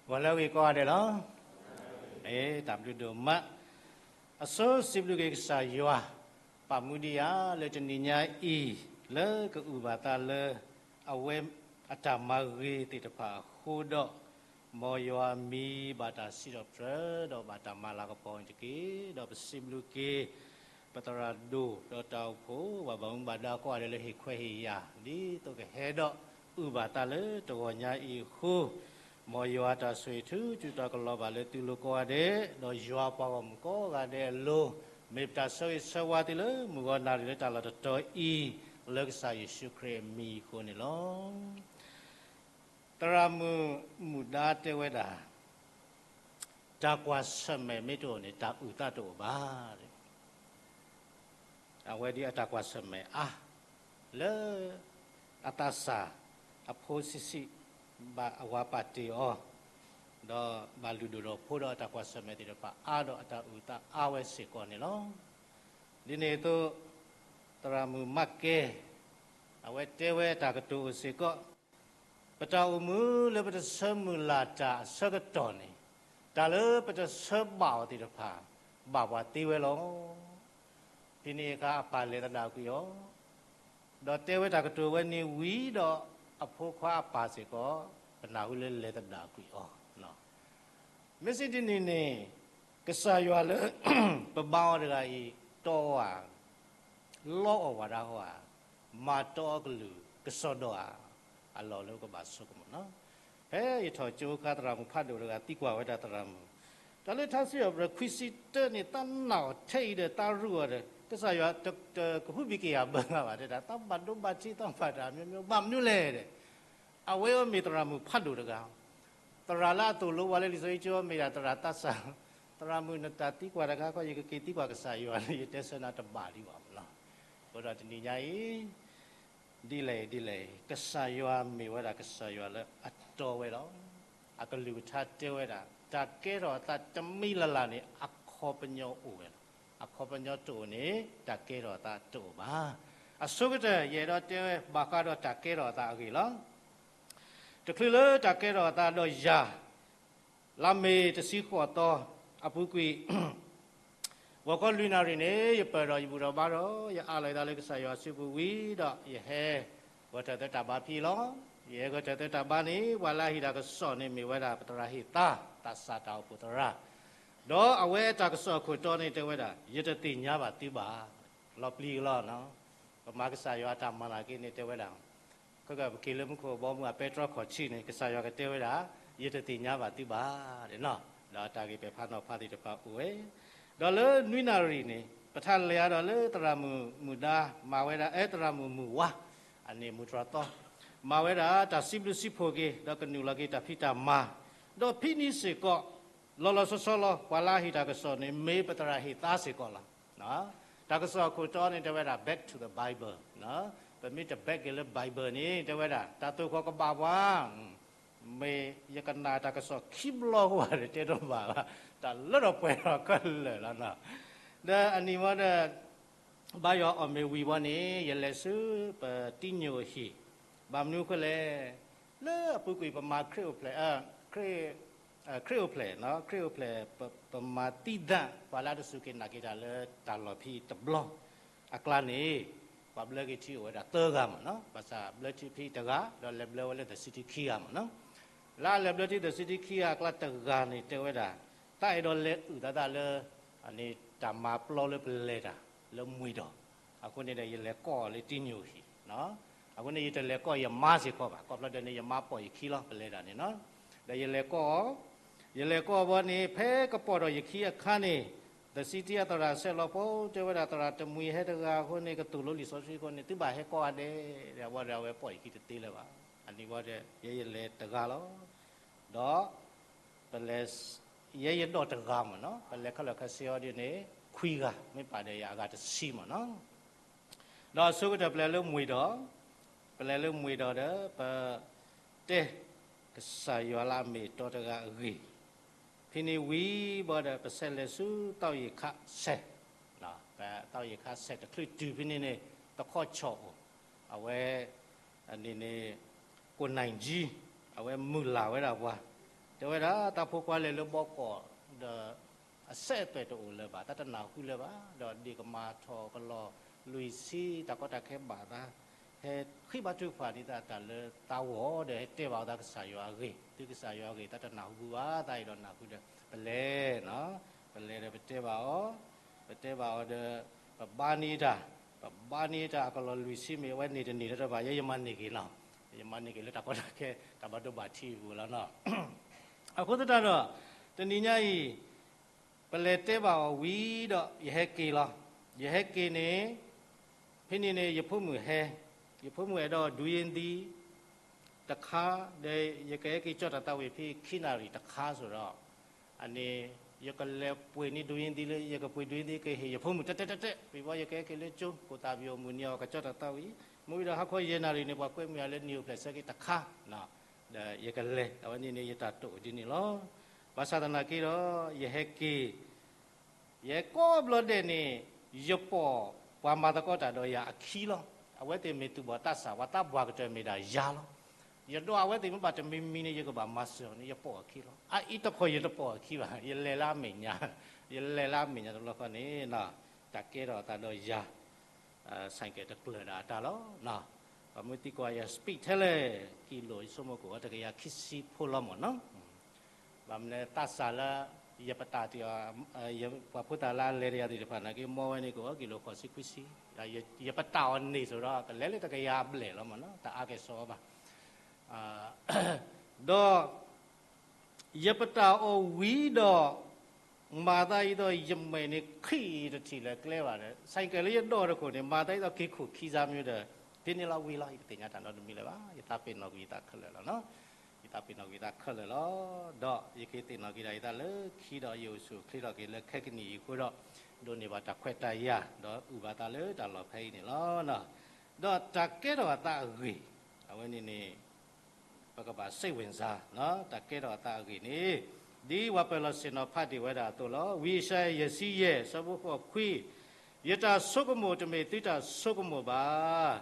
ဂီၤလၢအဂ့ၤကိးဂၤဒဲးလီၤ. တၢ်ဘျုးဒိၣ်မး, အဆိစံးဘျုးက့ၤကစၢ်ယွၤ ပာ်မူဒံးယၤလၢတနံၤညါအံၤ လၢကအုၣ်ဘၣ်သးလၢ အဝဲအတၢ်မၤဂ့ၤသ့ၣ်တဖၣ်အဃိဒီး, မ်ယွၤမံၤဘၣ်တၢ်စံးထီၣ်ပတြၢၤ ဒီးဘၣ်တၢ်မၤလၤကပီၤအံၤတက့ၢ်. ဒီးပစံးဘျုးက့ၤ ပသရၣ်ဒိၣ်ဒီးတၢ်အိၣ်ဖှိၣ် ပှၤဘၣ်မူဘၣ်ဒါကိးဂၤဒဲးလၢဟ့ၣ်ခွဲးဟ့ၣ်ယာ် ဒ်သိးကဟဲဒီးအုၣ်ဘၣ်သးလၢတဂီၤညါအံၤအဃိ, မ်ယွၤတၢ်ဆိၣ်ဂ့ၤထုကဖၣ်တၢ်ကလီၤဘၣ်လၢသုလိၤကိးဂၤဒဲး, ဒီးယွၤပှၤဂီၢ်မုၢ်ကိးဂၤဒဲးအလိၤ, မ့ၢ်ပတၢ်ဆၢဂ့ၤဆၢဝါသုလၢမုၢ်ဂီၤနၣ်ရံၣ်လၢတၢ်လီၢ်တတီၤအံၤ, လၢကစၢ်ယ့ၣ်ၡူးခရံာ်အမံၤအဃိန့ၣ်လီၤ. သရၣ်မုၣ်မုၣ်ဒါတဲဝဲဒၣ်, တၢ်ကွၢ်ဆၢၣ်မဲာ်မ့ၢ်တအိၣ်န့ၣ် တၢ်အုၣ်သးတအိၣ်ဘၣ်. အဝဲဒ်အတၢ်ကွၢ်ဆၢၣ်မဲာ်အါ, လၢအသးစၢ်အဖိဆံးဆံး ဘၣ်အဝၤပာ်တ့ၢ်အီၤ, ဒီးဘၣ်လုၢ်ဒိၣ်ထီၣ်ဖိဒီးအတၢ်ကွၢ်ဆၢၣ်မဲာ်သ့ၣ်တဖၣ်အါဒီးအတၢ်အုၣ်သးအါဝဲစ့ၢ်ကီးန့ၣ်လီၤ. ဒ်န့ၣ်အသိး သရၣ်မုၣ်မးကဲ အဝဲတဲဝဲတၢ်ကတိၤအိၣ်စ့ၢ်ကီး, ပတၢ်အိၣ်မူလၢပတဆၢမုၢ်လၢ်တၢ်အဆၢကတီၢ်န့ၣ်, တၢ်လၢပတဆၢဘၣ်အီၤသ့ၣ်တဖၣ် ဘၣ်ပှၤသ့ဝဲလီၤ. ဖဲန့ၣ်အခါအပၢ်လဲၤသဒၣ်ကွံာ်အီၤ, ဒီးတဲဝဲတၢ်ကတိၤဝဲန့ၣ်ဝံၤဒီး အဖိခွါအပၢ်စ့ၢ်ကီး ပနၢ်ဟူလၢလဲၤသဒၣ်ကွံာ်အီၤ. မ့ၢ်စံးဒ်န့ၣ်န့ၣ်, ကစၢ်ယွၤလၢ ပဘါအီၤတဂၤအံၤ တီအီၤဧါ, လီအီၣ်ဝဲဒၣ်ဧါ, မၤတီအီၤကလုၢ်ကစီဒီဧါ, အလီၢ်လၢပကဘၣ်ဆိကမိၣ်လီၤ. ဖဲယထီၣ်ကၠိအခါ သရၣ်မုၣ်ဖးဒိၣ်တဂၤသံကွၢ်ဝဲဒၣ်သရၣ်မုၣ်, တၢ်လၢထါစံးထီၣ်ပတြၢၤခွံဆံတၢန့ၣ် သးနာ်အီၤထဲအံၤဒီး သးရူးအီၤဒီး ကစၢ်ယွၤတကဟုဘံၣ်က့ၤယၤဘၢဘၣ်တဲဒၣ်, သးဘၣ်ဒိဘၣ်ထံး သးဘၣ်တၢ်မံၤမံၤ ဘၣ်မနုၤလဲၣ်ဒီး အဝဲအံၤမ့ၢ်သရၣ်မုၣ်ဖးဒိၣ်တဂၤ, သရၣ်လၢအသိၣ်လိပှၤလၢလံာ်စီဆှံကၠိမ့ၢ်ဒၣ်သရၣ်သးစၢ်, သရၣ်မုၣ်နတၢ်သံကွၢ်တခါခီ ယကက့ၤသံကွၢ်ကစၢ်ယွၤန့ၣ် ယတဲဆၢနၤတဘၣ်ဒံးဘၣ်မးလီၤ. အဃိဒီးတနံၤညါအံၤ ဒ်လဲၣ်ဒ်လဲၣ်အံၤ ကစၢ်ယွၤမ့ၢ်ဝဲဒၣ်ကစၢ်ယွၤလၢအတီဝဲလီၤ. အကလုၢ်ကထါတဲဝဲဒၣ် တၢ်ကဲထီၣ်အသးတမံၤလၢ်လၢ်န့ၣ် အခီပညီအိၣ်ဝဲလီၤ. အခီပညီတအိၣ်န့ၣ် တၢ်ကဲထီၣ်အသးတအိၣ်ဘၣ်. အဆိကတၢၢ် ယအဲၣ်ဒိးတဲဝဲဘၣ်ဃးဒီးတၢ်ကဲထီၣ်အသးအဂ့ၢ်လီၤ. တချုးလၢတၢ်ကဲထီၣ်အသးဒီးယၤ လါမ့ၤတဆံဃိးသီ အပူၤကွံာ် ဂီၤခီလွံၢ်နၣ်ရံၣ်န့ၣ် ယပၢၢ်ဒီးယဘူၣ်ထီၣ်ဘါထီၣ် ယအးလီၤယသးလၢကစၢ်ယွၤစုပူၤဝံၤဒီး ယဟဲ ဂဲၤထၢၣ်သၢတၢ်ဘါဖဲအံၤလီၤ. ယဟဲဂဲၤထၢၣ်သၢတၢ်ဘါန့ၣ် ပှၤလၢအဟ့ၣ်တၢ်ကစီၣ်န့ၣ်မ့ၢ်ဝဲဒၣ် ပသရၣ်ဟ့ၣ်သါ သးစၢ်တၢ်အိၣ်ဖှိၣ်သရၣ်, ဒီးအဝဲတၢ်ကစီၣ်အခိၣ်တီန့ၣ် တဲဝဲဒၣ် ယတသ့ၣ်ညါဘၣ်သုဘၣ်. လီၤပျံၤကလီလီၤ. ပမၤကစၢ်ယွၤအတၢ်မၤလၢ်က့န့ၣ် တဲဝဲဒၣ် ခဲကပက့ၤလၢမူခိၣ်ဘီမုၢ်အပဲတြီခီၣ်ထံးန့ၣ် ကစၢ်ယွၤကတဲဝဲဒၣ် ယတသ့ၣ်ညါဘၣ်သုဘၣ်. ဒီးတၢ်ဂ့ၢ်ပဲာ်ဖးနီၤဖးသ့ၣ်တဖၣ်အိၣ်ဝဲ, ဒီးလၢနွံနၣ်ရံၣ်န့ၣ် ပထးလဲၤအါဒီးလၢသရၣ်မုၣ်မုၣ်ဒါ မၤဝဲဒၣ် အဲ သရၣ်မုၣ်မုၣ်ဝါ အန့ၣ်မုၢ်တြီၢ်သီ မၤဝဲဒၣ်တၢ်စံးဘျုးစံးဖှိၣ်က့ၤ ဒီးကနုာ်လီၤက့ၤတၢ်ဖံးတၢ်မၤ, ဒီးဖဲန့ၣ်စ့ၢ်ကီး လီၤလီၤဆီဆီလီၤ ပှၤလၢအဟ့ၣ်တၢ်ကစီၣ်န့ၣ် မ့ၢ်ပသရၣ်ဟ့ၣ်သါစ့ၢ်ကီးလီၤ. တၢ်ကစီၣ်အခိၣ်တီန့ၣ် တဲဝဲဒၣ် back to the Bible, ပမ့ၢ်တ back က့ၤလၢ Bible န့ၣ် တဲဝဲဒၣ် တၢ်သိၣ်ဃီၤကဘၣ်ပှၤ, မ့ၢ်ယကနၣ်တၢ်ကစီၣ်ခံဘျီဃီဒီးတဲတဘၣ်ဘၣ်, တၢ်လၢထီၣ်ပှဲၤထီၣ်ခဲလၢာ်လီၤ. ဒီးအနံၤမ့ၢ်ဒီး ဘါယွၤအီၣ်မ့ၤဝံၤဘီန့ၣ် ယလဲၤဆူပတံညိၣ်ဟံၣ်, ဘၣ်မနုၤအဃိလဲၣ်, လၢအပူၤကွံာ်ပမၤခရံာ်အိၣ်ဖျဲၣ်, ခရံာ်, ခရံာ်အိၣ်ဖျဲၣ်, ခရံာ်အိၣ်ဖျဲၣ် ပမၤသံသး ပှၤလၢအတစူၢ်က့ၤနာ်က့ၤတၢ်လၢတၢ်လီၢ်ဖဲအံၤတဘျီအကျါန့ၣ်, ပှၤဘျၢက့ၤထံအိၣ်ဝဲဒၣ်သၢဂၤမ့ၢ်နီၤ, ဘၣ်ဆၣ်ဘျၢထံဖဲအံၤတဂၤ, ဒီးလဲၤဘျၢဝဲလၢ The City ခံဂၤမ့ၢ်နီၤ. လၢအလဲၤဘျၢထံ The City ခံဂၤအကျါတဂၤန့ၣ် တဲဝဲဒၣ်, တၢ်အဲၣ်ဒိးလဲၤအုၣ်သးသးလၢ အန့ၣ်တၢ်မၤပျီလၢပလဲၤတၢ်လၢမှံၤဒီး, အဃိန့ၣ်ဒီး ယလဲၤကိးအီၤလၢတံညိၣ်ဟံၣ်, အဃိန့ၣ် ယတလဲၤကိးယမါစ့ၢ်ကီးဘၣ်, ကိးဖျီဒီးန့ၣ် ယမါပိာ်ယခံလီၤ ပလဲၤတၢ်န့ၣ်နီၤ. ဒီးယလဲၤကိးအီၤ, ယလဲၤကိးအီၤဘီန့ၣ် ဖဲကပိာ်ထီၣ်ယခံအခါန့ၣ် The City အသရၣ်ဆဲးလီၤဖိ တဲဝဲဒၣ် သရၣ်တမှံၤဟဲတဂၤအဃိန့ၣ် ကသိၣ်လိလံာ်စီဆှံအဃိန့ၣ် သုဘၣ်ဟဲကိးဂၤဒဲး, ဒီးအဝဲဒၣ်အဝဲပိာ်ယခံတသ့လၢၤဘၣ်. အန့ၣ်ဘီဒီး ယဲယလဲၤတဂၤလီၤ. ဒီး ပလဲၤ, ယဲယဒိးတဂၤမ့ၢ်နီၤ, ပလဲၤခဲလၢာ်ခဲဆ့အီၤဒ်န့ၣ် ခွံဂၤ, မ့ၢ်ပာ်ဒီးယၤအဂၤတဆံမ့ၢ်နီၤ. ဒီးအဆိကတၢၢ်ပလဲၤလၢမှံၤဒီး, ပလဲၤလၢမှံၤဒီးဒီး ပတဲ ကစၢ်ယွၤလၢအမ့ၢ်အတီတဂၤအဂ့ၢ်, ဖဲန့ၣ်ဝံၤဘီဒီး ပဆဲးလဲၤဆူသီၣ်ယံၤခးစဲး, ပသီၣ်ယံၤခးစဲးတချုးတုၤဖဲန့ၣ်န့ၣ် တခီဆီၣ်အိၣ်, အဝဲ အန့ၣ်န့ၣ် ကိၣ်နၢ်ကၠံ, အဝဲမုၢ်လၢ်ဝဲဒၣ်ပှၤ, တဲဝဲဒၣ် တၢ်ဖိခွါလဲၤလၢဘီကီးဒီး အဆက်အသွယ်တအိၣ်လၢၤဘၣ်, တၢ်တနၢ်ဟူလၢၤဘၣ်, ဒီးဒ့ၣ်ကမၤထီၣ်ကလီၢ်လွံၢ်ဆံ တၢ်ကီတၢ်ခဲဘၣ်သး, ဟဲဃ့ဘါထုကဖၣ်န့ၢ်သးတၢ်လၢသးဂီၢ်ဒီး ဟဲတဲဘၣ်အီၤသးကစၢ်ယွၤအဂ့ၢ်, သုကစၢ်ယွၤအဂ့ၢ် တၢ်တနၢ်ဟူဘၣ်သးအံၤဒီးနၢ်ဟူဒီး ပလဲၤ, ပလဲၤဒီးပတဲဘၣ်အီၤ, ပတဲဘၣ်အီၤဒီး ပဘါန့ၢ်တၢ်, ပဘါန့ၢ်တၢ်အကလီၢ်လွံၢ်ဆံမ့ၢ်အဝဲန့ၢ်တန့ၢ်လၢတဘၣ် ယဲယမၤန့ၢ်က့ၤနီၤ, ယမၤန့ၢ်က့ၤလၢတၢ်ကီတၢ်ခဲ တၢ်ဘၣ်ဒိဘၣ်ထံးအပူၤလီၤနီၤ. အဃိသတးဒီး တနံၤညါအံၤ ပလဲၤတဲဘၣ်အီၤဝံၤဒီး ယဟဲက့ၤလီၤ. ယဟဲက့ၤန့ၣ် ဖဲန့ၣ်န့ၣ် ယဖိမုၣ်ဟဲ, ယဖိမုၣ်အဲၣ်ဒိးဒူယ့ၣ်သံ တခါ, ဒီးယကဟဲက့ၤကၠီၣ်တၢ်သးဝံၣ်ဖဲခံနၣ်ရံၣ်တခါစိဒီး အန့ၣ် ယကလဲၤပှ့ၤန့ၢ်ဒူယ့ၣ်သံလၢ ယကပှ့ၤဒူယ့ၣ်သံကဟ့ၣ်ယဖိမုၣ်တဲတဲတဲတဲ, ပံၤဘီယကဟဲက့ၤလၢကၠိ ကိၣ်သၣ်ပယီၤမုၢ်နံၤအီၤ ကကၠီၣ်တၢ်သးဝံၣ်, မ့ၢ်ဝံၤဒီးဟါခီယဲၢ်နၣ်ရံၣ်န့ၣ် ပှၤကွဲမုာ်ယၤလၢနံၣ်အိၣ်ဖျဲၣ်ဆၢက့ၤတခါ, ဒီးယကလဲၤ အဝဲန့ၣ်န့ၣ် ယတၢ်တိာ်ဒ်န့ၣ်လီၤ. ဘၣ်ဆၣ်သနာ်က့ဒီး ယဟဲက့ၤ ယဲကိးဘျီဒဲးန့ၣ် ယပိာ်ပှၤမၤသကိးတၢ်ဒီးယၤအခံလီၤ. အဝဲသ့ၣ်မ့ၢ်သူၣ်ဘီၣ်သးစၢ် ပှၤသးပှၢ်ကတၢၢ်မ့ၢ်ဒၣ်ယၤလီၤ. ယဒိးအဝဲသ့ၣ်မ့ၢ်ဘၣ်တမံၤမံၤန့ၣ် ယကဘၣ်မၤစၢၤအီၤန့ၣ် ယပိာ်အခံလီၤ. အအံၤတခီယတပိာ်အခံဘၣ်, ယလဲၤလၢအမဲာ်ညါ, ယလဲၤလၢအမဲာ်ညါတဘျီဃီန့ၣ် တၢ်ကဲထီၣ်အသးဒီးယၤ ဆိုင်ကယ်တကျၢၤဒၣ်အတၢ်လီၤ. ပှၤမ့ၢ်သံကွၢ်ယၤ speed ထဲလဲၣ်, ကံလိာ်ယဆိကမိၣ်ကအိၣ်ဝဲတကယၤခံဆံဖိလီၤမၢ်နီၤ. ဘၣ်မနုၤသးစၢ်လၢ ယပတာ်တ့ၢ်အီၤ, ပှၤဖိသၣ်လၢအလဲၤတယၤသ့ၣ်တဖၣ်နာ်က့ မ်ဝဲန့ၣ်ကအိၣ်ကံလိာ်ဃိးဆံခွံဆံ, ယပတာ်အီၤန့ၢ်စိဒီး ကလဲၤလၢတကယၤအဘျဲၣ်လီၤမၢ်နီၤ, တအါကဲၣ်ဆိးအီၤဘၣ်. ဒီး ယပတာ်အီၤဝံၤဒီး မၤသးဒ်သိး ယမဲာ်န့ၣ်ခံးတထံၣ်လၢၤကျဲဘၣ်ဒီး ဆိုင်ကယ်လၢယဒိးတခိၣ်န့ၣ် မၤသးဒ်သိးက့ၤခိၣ်ခံစါမ့ၢ်ဒီး ဖဲန့ၣ်လီၤဝံၤလီၤ, ယတသ့ၣ်ညါတၢ်နီတမံၤလၢၤဘၣ်, ယသးပ့ၤနီၣ်ကွံာ်ယသးခဲလၢာ်လီၤ. ယသးပ့ၤနီၣ်ကွံာ်ယသးခဲလၢာ်လီၤ. ဒီးယကသ့ၣ်နီၣ်က့ၤဒၣ်ယသးလၢခံဒီး ယအိၣ်ဆူၣ်အိၣ်ချ့ထီၣ်က့ၤလၢခဲကနံၣ်အံၤအဃိဒီး ဒိးန့ၢ်ဘၣ်တၢ်ခွဲးတၢ်ယာ် ဒီးအုၣ်ဘၣ်သးလၢတၢ်လီၢ်ဖဲအံၤန့ၣ်လီၤ. ဒီးတၢ်ကဲထီၣ်အသးအဂ့ၢ် အဝဲန့ၣ်န့ၣ် ပကဘၣ်စိတ်ဝင်စား တၢ်ကဲထီၣ်အသးအဂ့ၢ်န့ၣ် ဒ်ပှၤပၢၤလီၢ်ဆ့ၣ်နီၤဖးတ့ၢ်ဝဲဒၣ်အသိးလီၤ. ဝံယၡါယၤ ယဲၢ်ဆံယဲၢ် ဆၢဖိဃိးခွံ, ယတၢ်ဆိကမိၣ်တမ့ၢ်သုတၢ်ဆိကမိၣ်ဘၣ်,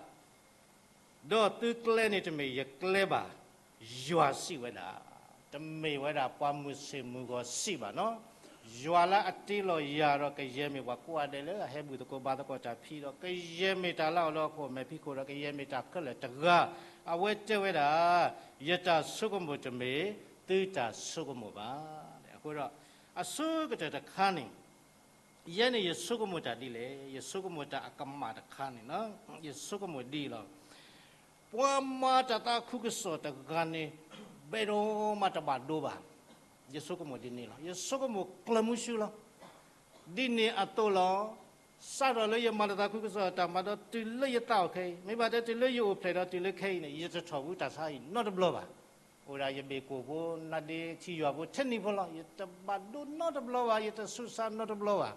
ဒီးသုကျဲန့ၣ်တမ့ၢ်ယကျဲဘၣ်, ယွၤစံးဝဲဒၣ်. တမ့ၢ်ဝဲဒၣ်ပှၤမုၢ်ဆ့ၣ်မုၢ်ဂီၤစံးဘၣ်နီၤ. ယွၤလၢအတ့လီၤယၤဒီး ကယဲၢ်မ့ၢ်ပှၤကိးဂၤဒဲးလၢအဟဲဘူၣ်သကိးဘါသကိးတၢ်ဖံးဒီး ကယဲၢ်မ့ၢ်တၢ်လၢအအိၣ်လၢဟီၣ်ခိၣ်မဲာ်ဖံးခိၣ်ဒီး ကယဲၢ်မ့ၢ်တၢ်ခဲလၢာ်တဂၤ, အဝဲတဲဝဲဒၣ်, ယတၢ်ဆိကမိၣ်တမ့ၢ်သုတၢ်ဆိကမိၣ်ဘၣ်. အဃိဒီး အဆိကတၢၢ်တခါန့ၣ် ယဲန့ၣ်ယဆိကမိၣ်တၢ်ဒ်လဲၣ်, ယဆိကမိၣ်တၢ်အကမၣ်တခါန့ၣ်, ယဆိကမိၣ်ဒ်အံၤလီၤ. ပှၤမၤတၢ်သးခုကစီၣ်တဂၤန့ၣ် ဘဲဒိၣ်မးတဘၣ်ဒိဘၣ်. ယဆိကမိၣ်ဒ်န့ၣ်လီၤ. ယဆိကမိၣ်ကျၢၤမုဆူလီၤ. ဒ်န့ၣ်အသိးလီၤ. စးထီၣ်လၢယမၤတၢ်သးခုကစီၣ်တၢ်မၤဒီးတုၤလၢယသးအိၣ်ခဲအံၤ, မ့ၢ်ဘၣ်တဲတုၤလၢယအိၣ်ဖျဲၣ်ဒီးတုၤလၢခဲအံၤန့ၣ် ယတထီၣ်ဘူးတၢ်ဆါဟံၣ်နီတဘျီဘၣ်. အိၣ်ဒၣ်ယဘ့ၣ်ကိၣ်ဖိ နါဒ့ထံယွၤဖိထဲနံၤဖိလီၤ. ယတဘၣ်ဒိနီတဘျီဘၣ်, ယတဆူးစါနီတဘျီဘၣ်.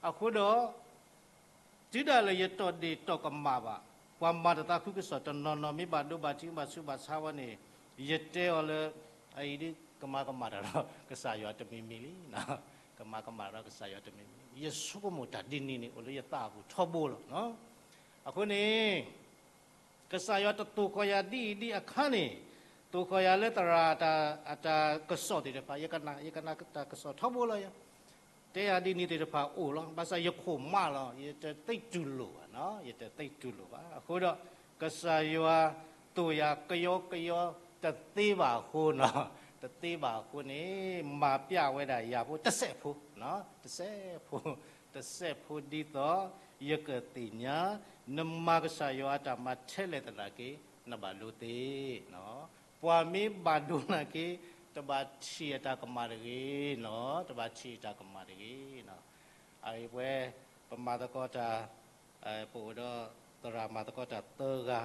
အဃိဒီး တုၤဒၣ်လဲာ်ယတီၢ်ဒ့ၣ်တီၢ်ကမၣ်ဘၣ်, ပှၤမၤတၢ်သးခုကစီၣ်တနီၤနီၤ မ့ၢ်ဘၣ်ဒိဘၣ်ထံးဘၣ်ဆူးဘၣ်ဆါဝဲန့ၣ်, ယတဲအီၤလၢ အအံၤဒ်ကမၤကမၣ်တၢ်ဒီးကစၢ်ယွၤတမံၤမံၤလံ, ကမၤကမၣ်တၢ်ဒီးကစၢ်ယွၤတမံၤမံၤလံ. ယဆိကမိၣ်တၢ်ဒ်န့ၣ်န့ၣ် အိၣ်လၢယသးအပူၤထီဘိလီၤ. အဃိန့ၣ် ကစၢ်ယွၤတသိၣ်ဃီၤယၤဒ်အံၤဒ်အခါန့ၣ်, သိၣ်ဃီၤယၤလၢသရၣ်အတၢ်ကစီၣ်သ့ၣ်တဖၣ်, ယကနၣ်, ယကနၣ်တၢ်ကစီၣ်ထီဘိလီၤယၤ. တဲယၤဒ်န့ၣ်သ့ၣ်တဖၣ်အိၣ်လီၤ. ဘၣ်ဆၣ်ယခိၣ်မးလီၤ, ယတသ့တူၢ်လိာ်ဘၣ်, ယတသ့တူၢ်လိာ်ဘၣ်. အဃိဒီး ကစၢ်ယွၤသိၣ်ယၤကယီကယီတသ့ဘၣ်အဃိနီၤ, တသ့ဘၣ်အဃိန့ၣ် မၤပျၢ်ဝဲဒၣ်ယၤဖိတစဲးဖိ, တစဲးဖိ, တစဲးဖိဒ်သိး ယကသ့ၣ်ညါ နမၤကစၢ်ယွၤအတၢ်မၤထဲလဲၣ်သနာ်က့ နဘၣ်ဒိသ့. ပှၤမ့ၢ်ဘၣ်ဒိနာ်က့ တဘၣ်ထံၣ်အတၢ်ကမၣ်တဂ့ၤနီၤ, တဘၣ်ထံၣ်အတၢ်ကမၣ်တဂ့ၤနီၤ. အအံၤပဝဲ ပမၤသကိးတၢ်, ပအိၣ်ဒီးသရၣ်မၤသကိးတၢ်သၢဂၤ,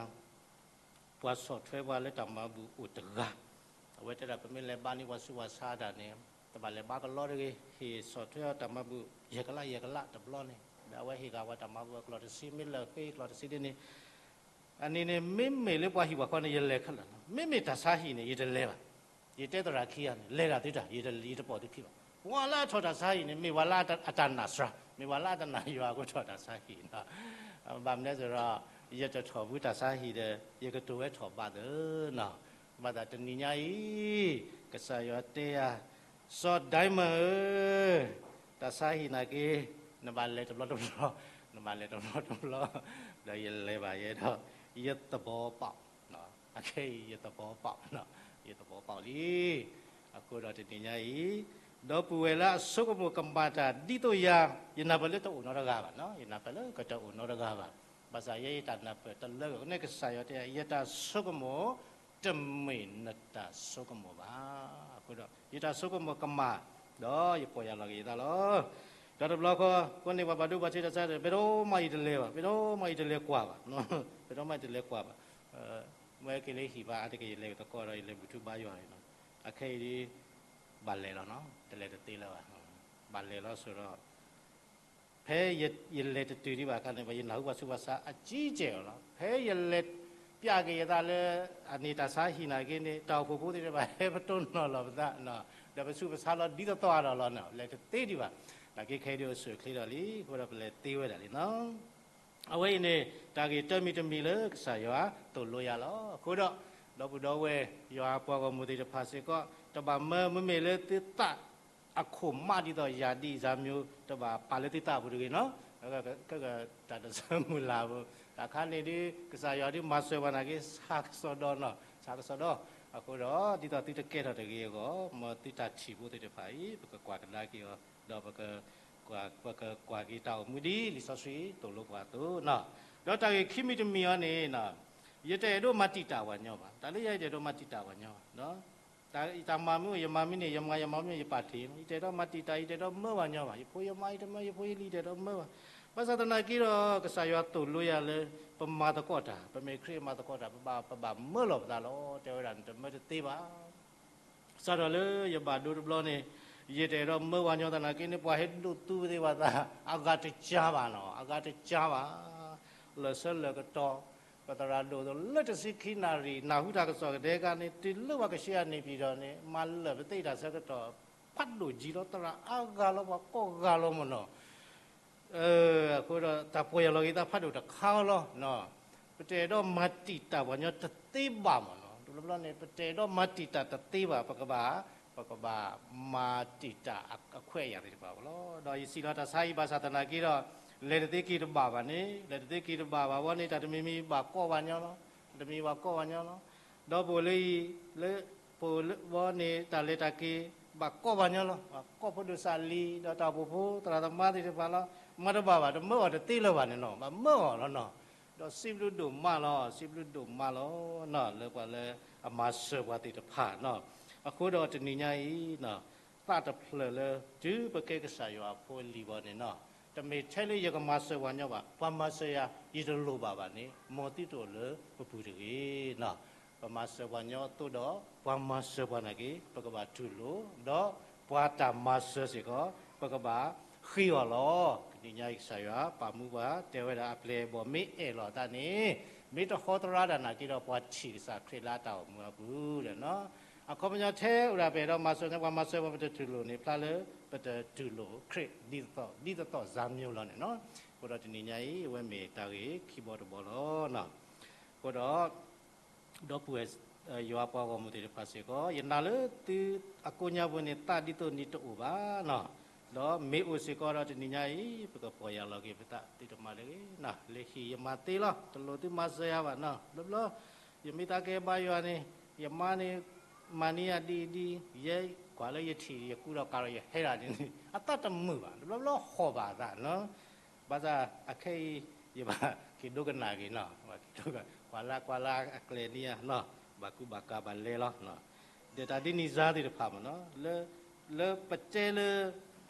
ပှၤဆီၣ်ထွဲပှၤလၢတၢ်မၤဘူၣ်အိၣ်တဂၤ, အဝဲတဲဒၣ်ပမ့ၢ်လဲၤဘါန့ၢ်ပှၤဆူးပှၤဆါတၢ်န့ၣ် တဘၣ်လဲၤဘါကလီတဂ့ၤ, ဟ့ၣ်ဆီၣ်ထွဲအီၤတၢ်မၤဘူၣ် ယဲၢ်ကလးယဲၢ်ကလးတဘျီန့ၣ်, ဒီးအဝဲဟ့ၣ်ဃာ်ပှၤတၢ်မၤဘူၣ်အကျိၤတဆံ မ့ၢ်လၢာ်ဃ့ကျိၤတဆံဒ်န့ၣ် အန့ၣ်န့ၣ် မ့မ့ၢ်လၢပှၤဟံၣ်ပှၤဃီန့ၣ် ယလဲၤခဲလၢာ်လီၤ. မ့မ့ၢ်တၢ်ဆါဟံၣ်န့ၣ် ယတလဲၤဘၣ်. ယတဲသရၣ်ခံဂၤန့ၣ် လဲၤဒၣ်သုတၢ်, ယတပိာ်သုခံဘၣ်. ပှၤလၢအထီၣ်တၢ်ဆါဟံၣ်န့ၣ် မ့ၢ်ပှၤလၢအတၢ်နာ်စှၤ, မ့ၢ်ပှၤလၢအတနာ်ယွၤအဃိထီၣ်တၢ်ဆါဟံၣ်နီၤ. ဘၣ်မနုၤစ့ၢ်ကီး ယတထီၣ်ဘူးတၢ်ဆါဟံၣ်ဒီး ယကတိၤဝဲထီၣ်ဘးသၢနီၤ. ဘၣ်သးတနံၤညါအံၤ ကစၢ်ယွၤတဲယၤ, စီၤဒံမၢၣ်ဧၢ, တၢ်ဆါဟံၣ်နာ်က့ နဘၣ်လဲၤတဘျီတဘျီ, နဘၣ်လဲၤတဘျီတဘျီ, ဒီးယလဲၤဘၣ်ယဲဒီး ယသဘီပာ်, အခဲအံၤယသဘီပာ်, ယသဘီပာ်လံ. အဃိဒီးတနံၤညါအံၤ ဒီပုၢ်ဝဲၢ်လၢအဆိကမိၣ်ကမၣ်တၢ်ဒ်သိးယၤ, ယနၢ်ပၢၢ်လၢတအိၣ်နီတဂၤဘၣ်, ယနၢ်ပၢၢ်လၢကတအိၣ်နီတဂၤဘၣ်. ဘၣ်ဆၣ်ယဲယတၢ်နၢ်ပၢၢ်တလၢကန့ၣ် ကစၢ်ယွၤတဲ ယတၢ်ဆိကမိၣ် တမ့ၢ်နတၢ်ဆိကမိၣ်ဘၣ်. အဃိဒီး ယတၢ်ဆိကမိၣ်ကမၣ်, ဒီးယပီၢ်ယၢ်လီၤက့ၤယသးလီၤ. ဒီးတဘျီဃီ အဃိန့ၣ် ပှၤဘၣ်ဒိဘၣ်ထံးတၢ်ဆါ ပဒိၣ်မးယတလဲၤဘၣ်, ပဒိၣ်မးယတလဲၤကွၢ်ဘၣ်, ပဒိၣ်မးယတလဲၤကွၢ်ဘၣ်. မ့ၢ်က့ၤလၢဟံၣ်ဘၣ် အါတက့ၢ်ယလဲၤသကိးဒီး ယလဲၤဘူၣ်ထူဘါယွၤန့ၣ်လီၤ. အခဲအံၤဒ် ဘၣ်လဲၤလီၤနီၤ, တလဲၤတသ့လၢၤဘၣ်. ဘၣ်လဲၤလီၤဆိဒီး ဖဲယလဲၤတတုၤဒံးဘၣ်အခါန့ၣ် ယနၢ်ဟူပှၤဆူးပှၤဆါအကံကဲၢ်အီၤလီၤ. ဖဲယလဲၤပျးက့ၤယသးလၢ အန့ၣ်တၢ်ဆါဟံၣ်နာ်က့န့ၣ် တၢ်အိၣ်ဖှိၣ်ဖိသ့ၣ်တဖၣ် ဟဲပတိၢ်နီၣ်လီၤပသး, ဒီးပဆူးပဆါလီၤဒ်သိးသိးအါဒီးလီၤန့ၣ် လဲၤတသ့ဒံးဘၣ်. နာ်က့ခဲအံၤဒ်အိၣ်ဆူၣ်အိၣ်ချ့ဒီးလံ, အဃိဒီးပလဲၤသ့ဝဲဒၣ်လံနီၤ. အဝဲအံၤန့ၣ် တၢ်ဂ့ၢ်တမံၤတမံၤလၢကစၢ်ယွၤသိၣ်လိယၤလီၤ. အဃိဒီး ဒီပုၢ်ဒီဝဲၢ် ယွၤအပှၤဂီၢ်မုၢ်သ့ၣ်တဖၣ်စ့ၢ်ကီး တဘၣ်မၢ မ့မ့ၢ်လၢသုသး အခိၣ်မးဒ်သိးယၤဒ်အံၤ စၢ်မၠိ တဘၣ်ပာ်လၢသုသးပူၤတဂ့ၤနီၤ. တၢ်တဆၢမုၢ်လၢ်ပူၤ တၢ်ခါန့ၣ်ဒ် ကစၢ်ယွၤဒ်မၤစၢၤပှၤနာ်က့ ဆါကစီဒီနီၤ, ဆါကစီဒီ. အဃိဒီး ဒ်သိးသုတကဲထီၣ်တဂ့ၤအဂီၢ် မ်သုတၢ်ထံၣ်ဖိသ့ၣ်တဖၣ်အံၤ ပကကွၢ်ကဒါက့ၤအီၤ ဒီး ပကကွၢ်က့ၤတၢ်အိၣ်မူဒ် လံာ်စီဆှံသိၣ်လိပှၤအသိးနီၤ. ဒီးတၢ်ဂ့ၢ်ခံမံၤတမံၤအံၤန့ၣ် ယတအဲၣ်ဒိးမၤတံာ်တာ်ပှၤညီဘၣ်. တၢ်လၢယတအဲၣ်ဒိးမၤတံာ်တာ်ပှၤညီဘၣ်. တၢ်မၤမ့ၢ်အိၣ် ယမၤမ့ၢ်န့ၣ် ယမၤယမၤမ့ၢ် ယပာ်တ့ၢ်လီၤ. ယတအဲၣ်ဒိးမၤတံာ်တာ် ယတအဲၣ်ဒိးမၢပှၤညီဘၣ်. ယဖိယမါယတမၢ ယဖိယလံၤ ယတအဲၣ်ဒိးမၢဘၣ်. ဘၣ်ဆၣ်သနာ်က့ဒီး ကစၢ်ယွၤသိၣ်လိယၤလၢ ပမၤသကိးတၢ်, ပမ့ၢ်ခရံာ်မၤသကိးတၢ် ပဘၣ် ပဘၣ်မၢလီၤပသးလီၤ. တဲဝဲဒၣ် နတမၢတသ့ဘၣ်. စးထီၣ်လၢယဘၣ်ဒိတဘျီန့ၣ် ယတအဲၣ်ဒိးမၢပှၤညီသနာ်က့န့ၣ် ပှၤဟဲဒိးသူပသ့ၣ်ပှၤသး အဂၤတကၢဘၣ်နီၤ, အဂၤတကၢဘၣ်. လၢာ်ဆၢလၢာ်ကတီၢ် ပသရၣ်ဒိၣ်သိးလၢတဆံခံနၣ်ရံၣ် နၢ်ဟူတၢ်ကစီၣ်ကဒဲကါန့ၣ် တုၤလၢပှၤကဆှၢအန့ၢ်ပံၤဒီးန့ၣ် မၤလၢာ်ပသ့ၣ်တၢ်ဆၢကတီၢ် ဖးဒိၣ်ကံလီၤ သရၣ်အါဂၤလီၤ ပှၤကိးဂၤလီၤမ့ၢ်နီၤ. အဃိဒီး တၢ်ပီၢ်ယၢ်လီၤက့ၤသးဖးဒိၣ်တခါလီၤ. ပတအဲၣ်ဒိးမၤတံာ်တာ်ပှၤညီတသ့ဘၣ်မ့ၢ်နီၤ. တဘျီဘျီန့ၣ် ပတအဲၣ်ဒိးမၤတံာ်တာ်တသ့ဘၣ်, ပကဘၣ် ပကဘၣ်မၤတံာ်တာ်အခွဲးအယာ်သ့ၣ်တဖၣ်လီၤ. ဒီးယစံးလီၤတၢ်ဆါအံၤဘၣ်ဆၣ်သနာ်က့ဒီး လဲၤတသ့က့ၤတဘၣ်ဘၣ်န့ၣ် လဲၤတသ့က့ၤတဘၣ်ဘၣ်ဝဲန့ၣ် တၢ်တမံၤမံၤဘၣ်ကိးပှၤညီလီၤ, တမံၤဘၣ်ကိးပှၤညီလီၤ. ဒီးပအိၣ်လၢအံၤ လၢ ပအိၣ်လၢဝဲန့ၣ် တၢ်လဲၤတၢ်က့ၤ ဘၣ်ကိးပှၤညီလီၤ. ဘၣ်ကိးဖိဒိၣ်စးလံ ဒီးတၢ်အိၣ်ဖှိၣ်ဖိသရၣ်သမါသ့ၣ်တဖၣ်လီၤ. မၤတဘၣ်ဘၣ် တမၢအီၤတသ့လၢၤဘၣ်န့ၣ်နီၤ, ဘၣ်မၢအီၤလီၤနီၤ. ဒီးစံးဘျုးဒိၣ်မးလီၤ, စံးဘျုးဒိၣ်မးလီၤနီၤ လၢပှၤလၢအမၤစၢၤပှၤသ့ၣ်တဖၣ်နီၤ. အဃိဒီးတနံၤညါအံၤ သးတဖျၢၣ်လၢ တုၤပကဲကစၢ်ယွၤအဖိအလံၤဘၣ်န့ၣ်နီၤ, တမ့ၢ်ထဲလၢယကမၤစၢၤပှၤညီဘၣ်, ပှၤမၤစၢၤယၤ ယတလိၣ်ဘၣ်ဘၣ်န့ၣ် မ်သုတအိၣ်လၢပပူၤတဂ့ၤနီၤ. ပမၤစၢၤပှၤညီအသိးဒီး ပှၤမၤစၢၤပှၤနာ်က့ ပကဘၣ်တူၢ်လိာ်, ဒီးပှၤတၢ်မၤစၢၤစ့ၢ်ကီး ပကဘၣ်ဃ့အီၤလီၤ. တနံၤညါအံၤကစၢ်ယွၤ ပာ်မူပှၤ တဲဝဲဒၣ်အပျဲၢ်အဘီၣ်မ့ၢ်အဲၣ်လီၤအသးန့ၣ် မ့ၢ်တဟီသရၣ်ဒၣ်နာ်က့ဒီး ပှၤထံၣ်ကစၢ်ခရံာ်လၢအတၢ်အိၣ်မူအပူၤဒီးနီၤ. အခီပညီထဲအိၣ်ဒၣ်ပအဲၣ်ဒိးမၤစၢၤန့ၣ် ပှၤမၤစၢၤပှၤပတတူၢ်လိာ်န့ၣ် ဖျါလၢပတတူၢ်လိာ်ခရံာ်ဒ်သိး ဒ်သိးသိးစၢ်မၠိလီၤန့ၣ်နီၤ. အဃိဒီးတနံၤညါအံၤ အဝဲမ့ၢ်တၢ်ဂ့ၢ်ခံဘီတဘီလီၤ. အဃိဒီး ဒီပုၢ်ဝဲၢ် ယွၤပှၤဂီၢ်မုၢ်သ့ၣ်တဖၣ်စ့ၢ်ကီး ယနာ်လၢသုအကိးညါပူၤန့ၣ် သးဒ်သိးနံၤတအိၣ်ဘၣ်နီၤ. ဒီးမ့ၢ်အိၣ်စ့ၢ်ကီးဒီးတနံၤညါအံၤ ပကပီၢ်ယၢ်လီၤက့ၤပသးသ့တမးတဂ့ၤနီၤ. လၢဟံၣ်ယမၤသ့လီၤ, တလိၣ်သုမၤစၢၤယၤဘၣ်နီၤ. ဘျီဘျီ ယမ့ၢ်သးကဲဘါယွၤန့ၣ် ယမါန့ၣ် မၤန့ၢ်ယၤဒ်အံၤဒ်အံၤ, ယဲကွၢ်လၢယထံၣ်ယကူဒီးကးဒီးယဟဲဒၣ်န့ၣ် အသးတမုာ်ဘၣ်, တဘျီဘျီဟီၣ်ဘၣ်အသးနီၤ. ဘၣ်ဆၣ်အခဲအံၤ ယဘၣ်က့ၤဒိကနၣ်က့ၤနီၤ, ဘၣ်က့ၤဒိကနၣ် ကွၢ်လၢကွၢ်လၢအကျဲၤန့ၢ်ယၤနီၤ, ဘၣ်ကူဘၣ်ကၤဘၣ်လဲၤလီၤ. ဒီးတၢ်ဒ်န့ၣ်စါသ့ၣ်တဖၣ်မ့ၢ်နီၤ, လၢ လၢပတဲလၢ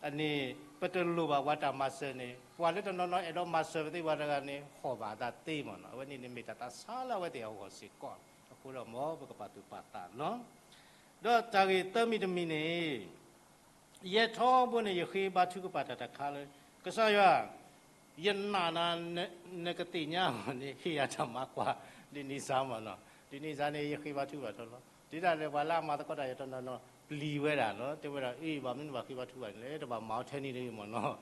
အန့ၣ် ပတလိၣ်ဘၣ်ပှၤတၢ်မၤစၢၤန့ၣ် ပှၤလၢတနီၤနီၤအဲၣ်ဒိးမၤစၢၤပသ့ၣ်ပှၤတဂၤန့ၣ် ဟီၣ်ဘၣ်အသးသ့မ့ၢ်နီၤ. အဝဲန့ၣ်န့ၣ်မ့ၢ်တၢ်သးဆါလၢအဝဲသ့ၣ်အဂီၢ်စ့ၢ်ကီး, အဃိဒီးမ် ပကပာ်သူၣ်ပာ်သးနီၤ. ဒီးတၢ်ဂ့ၢ်သၢမံၤတမံၤန့ၣ် ယဲထီဘိန့ၣ် ယဃ့ဘါထုကဖၣ်တၢ်တခါလၢ ကစၢ်ယွၤ ယနာ်နၤ နကသ့ၣ်ညါအီၤန့ၣ် ဟ့ၣ်ယၤတၢ်မၤကွၢ် ဒ်န့ၣ်စါမ့ၢ်နီၤ. ဒ်န့ၣ်စါန့ၣ် ယဃ့ဘါထုကဖၣ်တၢ်လီၤ. တုၤဒၣ်လဲာ်ပှၤလၢအမၤသကိးတၢ်ယဲတနီၤနီၤ ပျံၤဝဲဒၣ်လီၤ. တဲဝဲဒၣ် အ့ ဘၣ်မနုၤဘၣ်ဃ့ဘါထုကဖၣ်န့ၣ်လဲၣ်, တဘၣ်မၤအီၤထဲန့ၣ်တဂ့ၤမ့ၢ်နီၤ.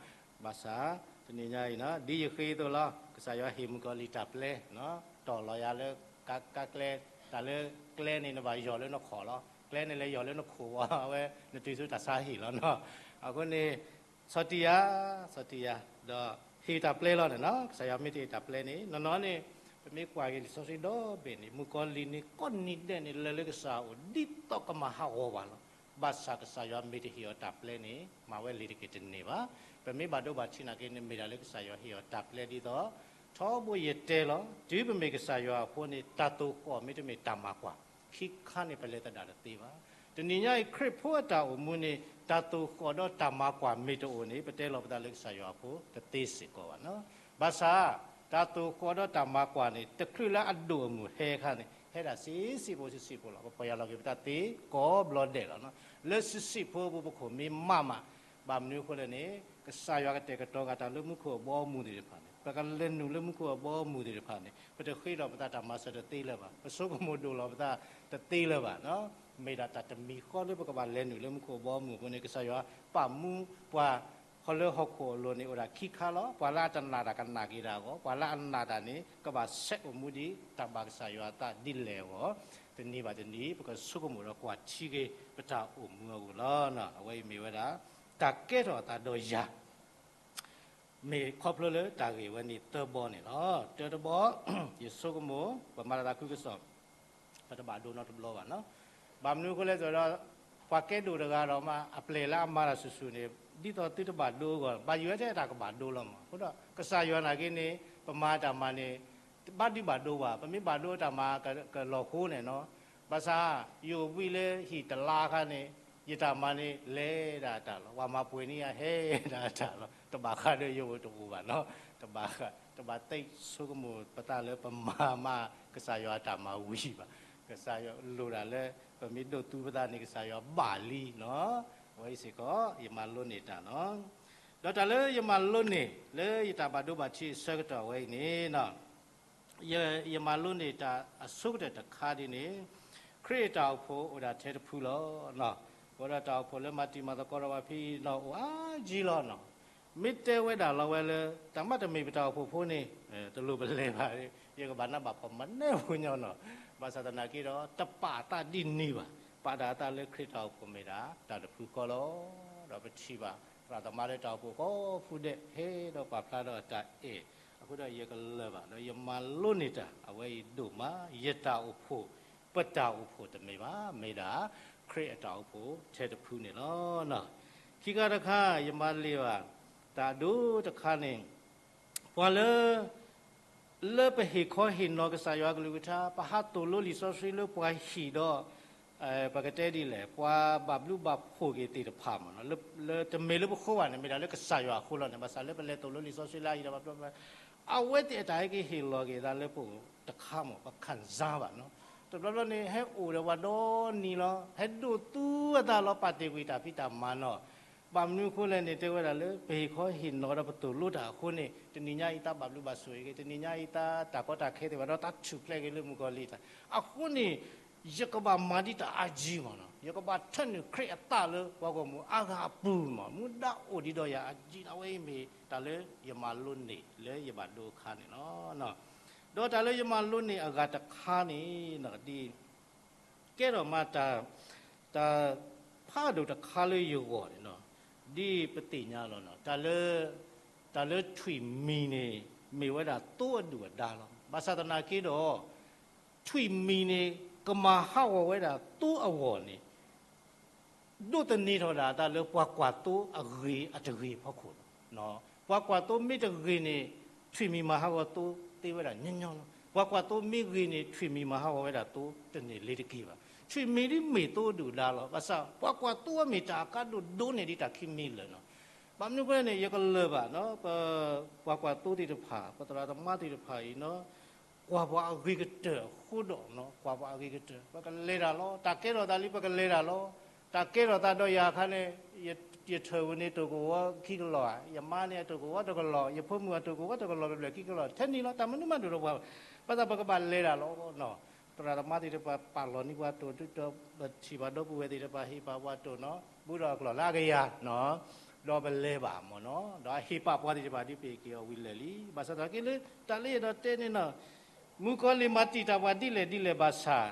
ဘၣ်ဆၣ် တနံၤညါအံၤနီၤ ဒ်ယဃ့အသိးလီၤ. ကစၢ်ယွၤဟ့ၣ်မုၣ်ကီၤလံၢ်တၢ်ပျဲ တီၢ်လီၤယၤလၢ ကါ ကါကျဲ တၢ်လၢကျဲန့ၣ် နဘၣ်ယီၢ်လၢနခီၣ်လီၤ. ကျဲန့ၣ်လဲၤယီၢ်လၢနခိၣ်ဝဲ အဝဲနတုၤဆူတၢ်ဆါဟံၣ်လီၤနီၤ. အဃိန့ၣ် ဆီၣ်တံၢ်ယၤ, ဆီၣ်တံၢ်ယၤ, ဒီးဟ့ၣ်တၢ်ပျဲလီၤန့ၣ်နီၤ. ကစၢ်ယွၤမ့ၢ်တဟ့ၣ်တၢ်ပျဲန့ၣ် နီၢ်နီၢ်န့ၣ် ပမ့ၢ်ကွၢ်က့ၤလံာ်စီဆှံဒီဘ့ၣ်န့ၣ် မုၣ်ကီၤလံၢ်န့ၣ် ကိးနံၤဒဲးန့ၣ် လၢာ်လၢကစၢ်အအိၣ် ဒ်သိးကမၤဟးဂီၤပှၤလီၤ. ဘၣ်ဆၣ်ကစၢ်ယွၤမ့ၢ်တဟ့ၣ်အီၤတၢ်ပျဲန့ၣ် မၤဝဲလံၤတက့ၢ်တန့ၢ်ဘၣ်. ပမ့ၢ်ဘၣ်ဒိဘၣ်ထံးနာ်က့န့ၣ် မ့ၢ်ဒၣ်လၢကစၢ်ယွၤဟ့ၣ်အီၤတၢ်ပျဲဒ်သိး ထီဘိယတဲလီၤ. တုၤပမ့ၢ်ကစၢ်ယွၤအဖိန့ၣ် တၢ်သိၣ်ဃီၣ်မ့တမ့ၢ်တၢ်မၤကွၢ် ခံခါန့ၣ် ပလဲၤသဒၣ်တသ့ဘၣ်. တနံၤညါအံၤ ခရံာ်ဖိအတၢ်အိၣ်မူန့ၣ် တၢ်သိၣ်ဃီၣ်ဒီးတၢ်မၤကွၢ်မ့ၢ်တအိၣ်န့ၣ် ပတဲလီၤပသးလၢကစၢ်ယွၤအဖိတသ့စ့ၢ်ကီးဘၣ်နီၤ. ဘၣ်ဆၣ် တၢ်သိၣ်ဃီၣ်ဒီးတၢ်မၤကွၢ်န့ၣ် တချုးလၢအဒိၣ်အမုၢ်ဟဲအခါန့ၣ် ဟဲဒၣ်ဆံးဆံးဖိဆံးဆံးဖိလီၤ. ပပီၢ်ယၢ်လီၤက့ၤပသးသ့ကိးဘျီဒဲးလီၤနီၤ. လၢဆံးဆံးဖိအပူၤ ပခိၣ်မ့ၢ်မးမး ဘၣ်မနုၤအဃိလဲၣ်န့ၣ် ကစၢ်ယွၤကတဲာ်ကတီၤဃာ်တၢ်လၢမူခိၣ်အဘီအမုၢ်သ့ၣ်တဖၣ်န့ၣ် ပကလဲၤနုာ်လၢမူခိၣ်အဘီအမုၢ်သ့ၣ်တဖၣ်န့ၣ် ပတဃ့ထီၣ်ပသးတၢ်မၤစၢၤတသ့လၢၤဘၣ်. ပဆိကမိၣ်ဒိၣ်လီၤပသးတသ့လၢၤဘၣ်. မ့ၢ်ဒၣ်တၢ်တမံၤဃီလၢပကဘၣ်လဲၤနုာ်လၢမူခိၣ်အဘီအမုၢ်အဃိန့ၣ် ကစၢ်ယွၤပာ်မူပှၤ ခီလၢဟီၣ်ခိၣ်အလိၤန့ၣ် အိၣ်ဒၣ်ခံခါလီၤ. ပှၤလၢအတနာ်တၢ်ကနာ်က့ၤတၢ်အဂီၢ်, ပှၤလၢအနာ်တၢ်န့ၣ် ကဘၣ်ဆဲးအိၣ်မူဒ်တၢ်ဘၣ်ကစၢ်ယွၤအသးဒ်လဲၣ်အဂီၢ်, တနံၤဘၣ်တနံၤ ပကဆိကမိၣ်ဒီးကွၢ်ထံက့ၤပတၢ်အိၣ်မူအဂီၢ်လီၤ. အဝဲအံၤမ့ၢ်ဝဲဒၣ် တၢ်ကဲထီၣ်အသးဒီးယၤ မ့ၢ်ခီဖျိလၢတၢ်ဂ့ၢ်ဝဲန့ၣ်သၢဘီန့ၣ်လီၤ. တၢတဘီ, ယဆိကမိၣ် ပမၤတၢ်သးခုကစီၣ် ပတဘၣ်ဒိနီတဘျီဘၣ်နီၤ. ဘၣ်မနုၤအဃိလဲၣ်ဒီး ပှၤကဲဒိၣ်တဂၤဒီးမး အပျဲၢ်လၢအမၤတၢ်ဆူၣ်ဆူၣ်န့ၣ် ဒ်သိးသုတဘၣ်ဒိအဂီၢ် ဘၣ်ယိၣ်ဝဲထဲအတၢ်ကဘၣ်ဒိလီၤမး. အဃိဒီး ကစၢ်ယွၤနာ်က့န့ၣ် ပမၤတၢ်မၤန့ၣ် ဘၣ်ဒုးဘၣ်ဒိဘၣ်, ပမ့ၢ်ဘၣ်ဒိတၢ်မၤကလီၤဃိန့ၣ်နီၤ. ဘၣ်ဆၣ် ယအိၣ်ဘှံးလၢဟံၣ်တလါအခါန့ၣ် ယတၢ်မၤန့ၣ် လဲၤဒၣ်အတၢ်လီၤ. ပှၤမၤပှဲၤန့ၢ်ယၤဟဲဒၣ်အတၢ်လီၤ. တဘၣ်ဃးဒီးယအိၣ်တအိၣ်ဘၣ်နီၤ. တဘၣ်ဃး တဘၣ်သ့ဆိကမိၣ်ပသးလၢပမၤမး ကစၢ်ယွၤအတၢ်မၤဝံၤဘၣ်. ကစၢ်ယွၤလိၣ်ဒၣ်လၢ ပမ့ၢ်ဒိးသူပသးန့ၣ် ကစၢ်ယွၤဘၣ်လံနီၤ. အဝဲအံၤစ့ၢ်ကီး ယမၤလိန့ၢ်တၢ်နီၤ. ဒီးတၢ်လၢယမၤလိန့ၢ် လၢယတၢ်ဘၣ်ဒိဘၣ်ထံးအဆၢကတီၢ်ဝဲအံၤန့ၣ် ယ ယမၤလိန့ၢ်တၢ်အဆိကတၢၢ်တခါဒ်န့ၣ် ခရံာ်အတၢ်အိၣ်ဖှိၣ်အိၣ်ဒၣ်ထဲတဖုလီၤ. အဃိဒီးတၢ်အိၣ်ဖှိၣ်လၢမၤတံၤမၤသကိးဒီးပှၤဖဲအံၤနီၤ အိၣ်အါကံလီၤနီၤ. မ့ၢ်တဲဝဲဒၣ်လီၤဝဲလၢ တၢ်မ့တမ့ၢ်ပတၢ်အိၣ်ဖှိၣ်ဖိန့ၣ် တလိၣ်ပလဲၤဘၣ်, ယကဘၣ်နၢ်ဘၣ်ဖီၣ်မၤနဲဖိညီနီၤ. ဘၣ်ဆၣ်သနာ်က့ဒီး တပာ်အသးဒ်န့ၣ်ဘၣ်. ပာ်ဒၣ်အသးလၢခရံာ်တၢ်အိၣ်ဖှိၣ်မ့ၢ်ဒၣ် တၢ်တဖုဃီလီၤ. ဒီးပထံၣ်ဘၣ် သရၣ်သမါလၢတၢ်အိၣ်ဖှိၣ်ကိးဖုဒဲး ဟဲဒီးပာ်ဖျါဒီးတၢ်အဲၣ်, အဃိဒီးယကလၢာ်ဘၣ် ဒီးယမၤလိန့ၢ်တၢ် အဝဲအံၤဒိၣ်မး ယတၢ်အိၣ်ဖှိၣ် ပတၢ်အိၣ်ဖှိၣ်တမ့ၢ်ဘၣ်, မ့ၢ်ဒၣ် ခရံာ်အတၢ်အိၣ်ဖှိၣ်ထဲတဖုန့ၣ်လီၤ. ခံခါတခါ ယမၤလိဘၣ် တၢ်အဒိတခါန့ၣ် ပှၤလၢ လၢပဟ့ၣ်ခီဟ့ၣ်နီၤကစၢ်ယွၤကလုၢ်ကထါ ပဟးသိၣ်လိလံာ်စီဆှံလၢပှၤဟံၣ်ဒီး ပကတဲဒ်လဲၣ် ပှၤဘၣ်ဘျုးဘၣ်ဖှိၣ်က့ၤသ့ၣ်တဖၣ်မ့ၢ်နီၤ, လၢ လၢတမ့ၢ်လၢပဃိဘၣ်န့ၣ် မ့ၢ်ဒၣ်လၢကစၢ်ယွၤအဃိလီၤန့ၣ်, ဘၣ်ဆၣ်လၢပလဲၤသိၣ်လိလံာ်စီဆှံလၢအဟံၣ်ဒီးဘၣ်ဘျီဘျီ အဝဲသ့ၣ်အတၢ်ဟဲက့ၤဟ့ၣ်လီၤက့ၤသးလၢပအိၣ်တခါမ့ၢ် ပခံစားဘၣ်နီၤ, တဘျီဘျီန့ၣ် ဟဲအိၣ်ဒီးပှၤဒီနံၤလီၤ, ဟဲဒိးသူအသးလီၤ ပာ်တ့ၢ်ကွံာ်တၢ်ဖံးတၢ်မၤနီၤ ဘၣ်မနုၤအဃိလဲၣ်န့ၣ် တဲဝဲဒၣ်လၢ ပဟ့ၣ်ခီဟ့ၣ်နီၤဒီးပသိၣ်လိတၢ်အဃိန့ၣ် တနံၤညါအံၤသးဘၣ်ဘျုးဘၣ်ဆိၣ်ဂ့ၤက့ၤ, တနံၤညါအံၤသးတၢ်ကီတၢ်ခဲသ့ၣ်တဖၣ်ဒီးသးထူၣ်ဖျဲးက့ၤလၢမုၣ်ကီၤလံၢ်တၢ်, အဃိန့ၣ် ယကဘၣ်မၤဒ်တၢ်အါကံမ့ၢ်နီၤ, ယကဘၣ်ထၢနုာ်ခရံာ်အသးလၢပှၤဂီၢ်မုၢ်အါဂၤအပူၤမ့ၢ်, မူဒါအိၣ်ဒံးဒီးယၤအါကံ, အဝဲအံၤမ့ၢ်တၢ်လၢယမၤလိန့ၢ်လၢယဘၣ်ဒိအခါန့ၣ်လီၤ. ဒီးတၢ်လၢယမၤလိန့ၢ်အဂၤတခါန့ၣ် ဒ် ကဲထီၣ်မးတၢ် တၢ်ဖးဒိၣ်တခါလၢယဂီၢ်န့ၣ်လီၤ. ဒ်ပသ့ၣ်ညါလီၤနီၤ, တၢ်လၢ တၢ်လၢထွံၣ်မံၤန့ၣ် မ့ၢ်ဝဲဒၣ်သိအဒူၣ်အဒါလီၤ. ဘၣ်ဆၣ်သနာ်က့ဒီး ထွံၣ်မံၤန့ၣ် ကမၤဟးဂီၤဝဲဒၣ်သိအဂီၢ်န့ၣ် ဒိးသန့ၤထီၣ်ဒၣ်အသးလၢပှၤကွၢ်သိအဂ့ၤအတဂ့ၤအဖီခိၣ်လီၤ. ပှၤကွၢ်သိမ့ၢ်တဂ့ၤန့ၣ် ထွံၣ်မံၤမၤဟးဂီၤသိသ့ဝဲဒၣ်ညီညီလီၤ. ပှၤကွၢ်သိမ့ၢ်ဂ့ၤန့ၣ် ထွံၣ်မံၤမၤဟးဂီၤဝဲဒၣ်သိတန့ၢ်လ့ၤတက့ၢ်ဘၣ်. ထွံၣ်မံၤဒ်မ့ၢ်သိအဒူၣ်အဒါလီၤ. ဘၣ်ဆၣ် ပှၤကွၢ်သိအမ့ၢ်တၢ်အကါဒိၣ်ဒိၣ်န့ၢ်ဒံးတၢ်ခံမံၤလၢာ်လီၤ. ဘၣ်မနုၤအဃိလဲၣ်န့ၣ် ယကလၢာ်ဘၣ် ပှၤကွၢ်သိသ့ၣ်တဖၣ် ပသရၣ်သမါသ့ၣ်တဖၣ်အံၤ ကွၢ်ပှၤအဂ့ၤကတၢၢ်အဃိဒီး ကွၢ်ပှၤအဂ့ၤကတၢၢ် ပကလဲၤတၢ်လီၤ. တၢ်ကဲထီၣ်သးလံ ပကလဲၤတၢ်လီၤ. တၢ်ကဲထီၣ်သးဒီးယၤအခါန့ၣ် ယထၢၣ်ဝဲန့ၣ်တိၢ်ကဝီၤခံကလီၢ်ဧါ, ယမါန့ၣ်အတိၢ်ကဝီၤတကလီၢ်, ယဖိမုၣ်အတိၢ်ကဝီၤတကလီၢ် ဘျဲၣ်ခံကလီၢ် ထဲန့ၣ်လီၤ. တၢ်မနုၤမးဒိၣ်ဒီးပှၤ, ဘၣ်ဆၣ်ပကဘၣ်လဲၤတၢ်လီၤ. သရၣ်သမါသ့ၣ်တဖၣ်ပာ်လီၤန့ၢ်ပှၤတိၢ် ဒ်သိးပထံၣ်ဘၣ်ဒီပုၢ်ဝဲၢ်သ့ၣ်တဖၣ်ဟ့ၣ်ပာ်ပှၤတိၢ်နီၤ ဘူးဒီးအကျိၤလၢအကယၤနီၤ ဒီးပလဲၤဘၣ်မ့ၢ်နီၤ ဒီးအဟ့ၣ်ပာ်ပှၤသ့ၣ်တဖၣ်ဒ်ပဟ့ၣ်က့ၤအီၤဝံၤလၢာ်လံ. ဘၣ်ဆၣ်သနာ်က့လၢ တၢ်လၢယအဲၣ်ဒိးတဲန့ၣ်နီၤ မုၣ်ကီၤလံၢ်မၤတံာ်တာ်ပှၤဒ်လဲၣ်ဒ်လဲၣ်ဘၣ်ဆၣ်,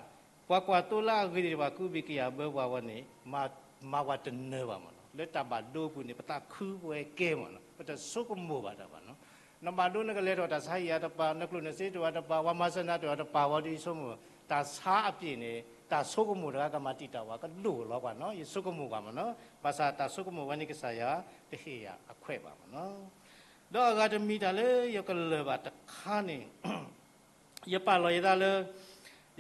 ပှၤကွၢ်သိလၢအဂ့ၤသ့ၣ်တဖၣ် ကူဘံၣ်ကယၢ်ဘၢပှၤဝဲန့ၣ်, မၤပှၤတနၢၤဘၣ်မ့ၢ်နီၤ. လၢတၢ်ဘၣ်ဒိအပူၤန့ၣ် ပသးခုပှဲၤကဲမ့ၢ်နီၤ, ပတဆိကမိၣ်ဘၣ်တၢ်ဘၣ်နီၤ. နဘၣ်ဒိနကလဲၤထီၣ်တၢ်ဆါဟံၣ်အတပၤ, နကျိၣ်နစ့တအိၣ်အတပၤ, ပှၤမၤစၢၤနၤတအိၣ်အတပၤဝဲဒီး ယဆိကမိၣ်, တၢ်ဆါအပျ့ၤန့ၣ် တၢ်ဆိကမိၣ်တဂၤကမၤတံာ်တာ်ပှၤကဒိၣ်လီၤပှၤနီၤ, ယဆိကမိၣ်ပှၤမ့ၢ်နီၤ. ဘၣ်ဆၣ်တၢ်ဆိကမိၣ်ဝဲန့ၣ် ကစၢ်ယွၤတဟ့ၣ်ယၤအခွဲးဘၣ်မ့ၢ်နီၤ. ဒီးအဂၤတမံၤတၢ်လၢယကလၢၤဘၣ်တခါန့ၣ် ယပာ်လီၤယသးလၢ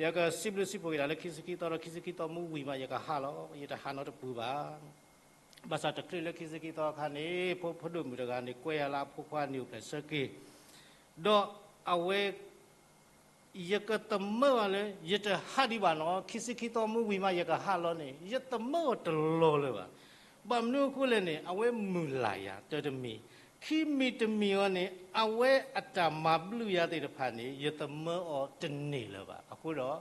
ယကစံးဘျုးစံးဖှိၣ်က့ၤတၢ်လၢခံဆံခံသီဒီး ခံဆံခံသီမ့ၢ်ဝံၤမး ယကဟးလီၤ, ယတဟးနီတပူၤဘၣ်. ဘၣ်ဆၣ်တချုးလၢခံဆံခံသီအခါန့ၣ် ဖိ ဖိဒိၣ်မုၣ်တဂၤန့ၣ် ကွဲယၤလၢအဖိခွါနံၣ်အိၣ်ဖျဲၣ်ဆၢက့ၤ, ဒီးအဝဲ ယကသမၢအီၤလၢ ယတဟးဒံးဘၣ်နီၤ, ခံဆံခံသီမ့ၢ်ဝံၤမး ယကဟးလီၤန့ၣ် ယသမၢအီၤတလီၤလၢၤဘၣ်. ဘၣ်မနုၤအဃိလဲၣ်န့ၣ် အဝဲမုၢ်လၢ်ယၤတၢ်တမံၤ, ခံမံၤတမံၤအံၤန့ၣ် အဝဲအတၢ်မၤဘျုးယၤသ့ၣ်တဖၣ်န့ၣ် ယသမၢအီၤတန့ၢ်လၢၤဘၣ်. အဃိဒီး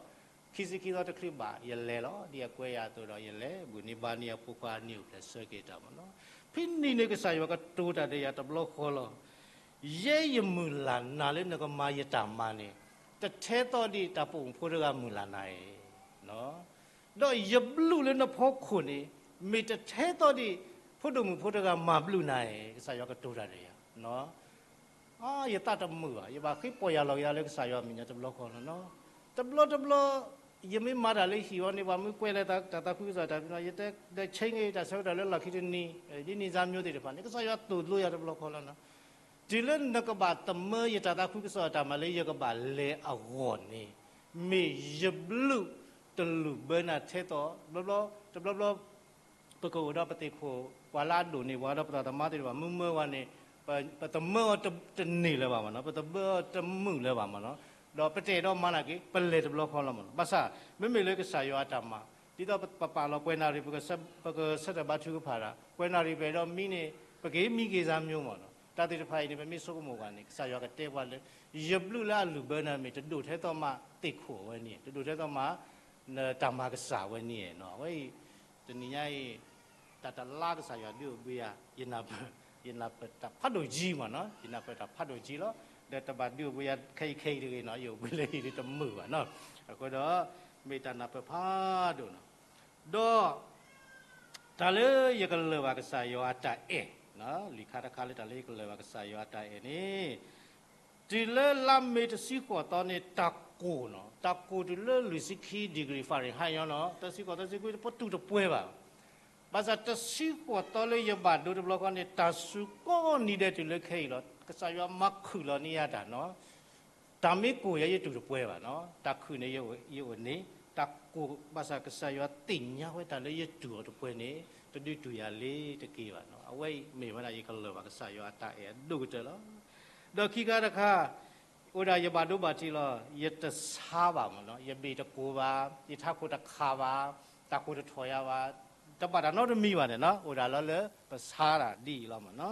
ခံဆံခံသီတချုးဘၣ် ယလဲၤလီၤ, ဒ်အကွဲယၤအသိးဒီး ယလဲၤဘူၣ်န့ၢ်ဘါန့ၢ်အဖိခွါနံၣ်အိၣ်ဖျဲၣ်ဆၢက့ၤတၢ်မ့ၢ်နီၤ. ဖဲန့ၣ်န့ၣ်ကစၢ်ယွၤကတိၤတၢ်ဒီးယၤတဘျီဃီလီၤ. ယဲယမုၢ်လၢ်နၤလၢနကမၤယတၢ်မၤန့ၣ် တထဲသိးဒံးတၢ်ပိာ်မုၣ်ဖိတဂၤမုၢ်လၢ်နၤအံၤ ဒီးယဘျုးလၢနဖီခိၣ်န့ၣ် မ့ၢ်တထဲသိးဒံး ဖိဒိၣ်မုၣ်ဖိတဂၤမၤဘျုးနၤအံၤ ကစၢ်ယွၤကတိၤတၢ်ဒီးယၤ. ယသးတမုာ်ဘၣ်, ယဘၣ်ဃ့ပီၢ်ယၢ်လီၤက့ၤယၤလၢကစၢ်ယွၤအမဲာ်ညါတဘျီဃီလီၤ. တဘျီတဘျီ ယမ့ၢ်မၤတၢ်လၢဟံၣ်ဝဲန့ၣ် ပှၤမ့ၢ်ကွဲးလၢတၢ်သးခုကစီၣ်တၢ်ဖဲန့ၣ် ယတဲဒီးဆ့န့ၣ် တၢ်ဆၢကတီၢ်လၢလီၢ်ခံတနံၤ ဒ်န့ၣ်စၢ်မျိုးသ့ၣ်တဖၣ်န့ၣ် ကစၢ်ယွၤသိၣ်လိယၤတဘျီဃီလီၤ. တုၤလၢနကဘၣ်သမၢယတၢ်သးခုကစီၣ်တၢ်မၤလၢယကဘၣ်လဲၤအဂီၢ်န့ၣ် မ့ၢ်ယဘျုးတလုၢ်ဘၢနၤထဲသိး ဘျီဘျီ တဘျီဘျီ ပကအိၣ်ဒီးပသ့ၣ်ခိၣ် ပှၤလၢအဒိၣ်န့ၢ်ပှၤဒီးပသးသမါသ့ၣ်တဖၣ် မ့ၢ်မၢဝဲန့ၣ် ပသမၢအီၤတန့ၢ်လၢၤဘၣ်မ့ၢ်နီၤ, ပသမၢအီၤတမုာ်လၢၤဘၣ်မ့ၢ်နီၤ, ဒီးပတအဲၣ်ဒိးမၤနာ်က့ၤ ပလဲၤတဘျီဃီလီၤမ့ၢ်နီၤ. ဘၣ်ဆၣ် မ့မ့ၢ်လၢကစၢ်ယွၤအတၢ်မၤ ဒ်သိးပပာ်လီၤပှဲၤနၣ်ရံၣ် ပကဆၢထၢၣ်ဘါထုကဖၣ်တၢ် ပှဲၤနၣ်ရံၣ်ပအဲၣ်ဒိးမံန့ၣ် ပက့ၤမံက့ၤစၢ်မျိုးမ့ၢ်နီၤ. တၢ်သ့ၣ်တဖၣ်အံၤန့ၣ် ပမ့ၢ်ဆိကမိၣ်ဘၣ်န့ၣ် ကစၢ်ယွၤကတဲပှၤလၢ ယဘျုးလၢအလုၢ်ဘၢနၤမ့ၢ် တဒိၣ်ထဲသိးမးသ့ၣ်ခိၣ်အဝဲန့ၣ် တဒိၣ်ထဲသိးမး နတၢ်မၤကစၢ်ဝဲန့ၣ်နီၤ. အဝဲအံၤ တနံၤညါအံၤ တၢ်တလါကစၢ်ယွၤဒုးအိၣ်ဘှံးယၤ ယနၢ်ပၢၢ်တၢ်ဖးဒိၣ်ကံမ့ၢ်နီၤ, ယနၢ်ပၢၢ်တၢ်ဖးဒိၣ်ကံလီၤ. ဒီးတဘၣ်ဒုးအိၣ်ဘှံးယၤခဲအံၤခဲအံၤတဂ့ၤနီၤ, ယအိၣ်ဘှံးလၢဟံၣ်ဒုးတမုာ်ဘၣ်နီၤ. အဃိဒီး မ့ၢ်တၢ်နၢ်ပၢၢ်ဖးဒိၣ်နီၤ. ဒီး တၢ်လၢယကလၢၤဘၣ်ကစၢ်ယွၤအတၢ်အဲၣ် လံာ်ခါတခါလၢတၢ်လၢယကလၢၤဘၣ်ကစၢ်ယွၤအတၢ်အဲၣ်န့ၣ် တုၤလၢလါမ့ၤတဆံဃိးသီန့ၣ် တၢ်ကိၢ်နီၤ, တၢ်ကိၢ်တုၤလၢလွံၢ်ဆံခံ degree Fahrenheit ညါနီၤ, တဆံဃိးသီတဆံခွံ ပတူၢ်တပှဲၤဘၣ်. ဘၣ်ဆၣ်တဆံဃိးသီလၢယဘၣ်ဒိတဘျီဃီန့ၣ် တၢ်စူၤကိးနံၤဒဲးတုၤလၢခဲအံၤလီၤ. ကစၢ်ယွၤမၤခုၣ်လီၤန့ၢ်ယၤတၢ်နီၤ, တၢ်မ့ၢ်ကိၢ်ယၤယတူၢ်တပှဲၤဘၣ်နီၤ, တၢ်ခုၣ်န့ၣ်ယအိၣ်န့ၣ်, တၢ်ကိၢ်ဘၣ်ဆၣ်ကစၢ်ယွၤသ့ၣ်ညါဝဲတၢ်လၢယတူၢ်အီၤတပှဲၤန့ၣ် တဒုးတူၢ်ယၤလ့ၤတက့ၢ်ဘၣ်နီၤ. အဝဲအံၤမ့ၢ်ဝဲဒၣ်ယကလၢၤဘၣ်ကစၢ်ယွၤအတၢ်အဲၣ်အဒိၣ်ကတၢၢ်လီၤ. ဒီးခံခါတခါ အိၣ်ဒၣ်ယဘၣ်ဒိဘၣ်ထံးလီၤ, ယတဆါဘၣ်မ့ၢ်နီၤ, ယဘ့ၣ်တကိၢ်ဘၣ်, ယထးခိၣ်တခးဘၣ်, တၢ်ကိၢ်တထီၣ်ယၤဘၣ်, တဘၣ်တၢ်နီတမံၤဘၣ်န့ၣ်နီၤ, အိၣ်ဒၣ်လီၤလၢပဆါတၢ်ဒ်အံၤလီၤမ့ၢ်နီ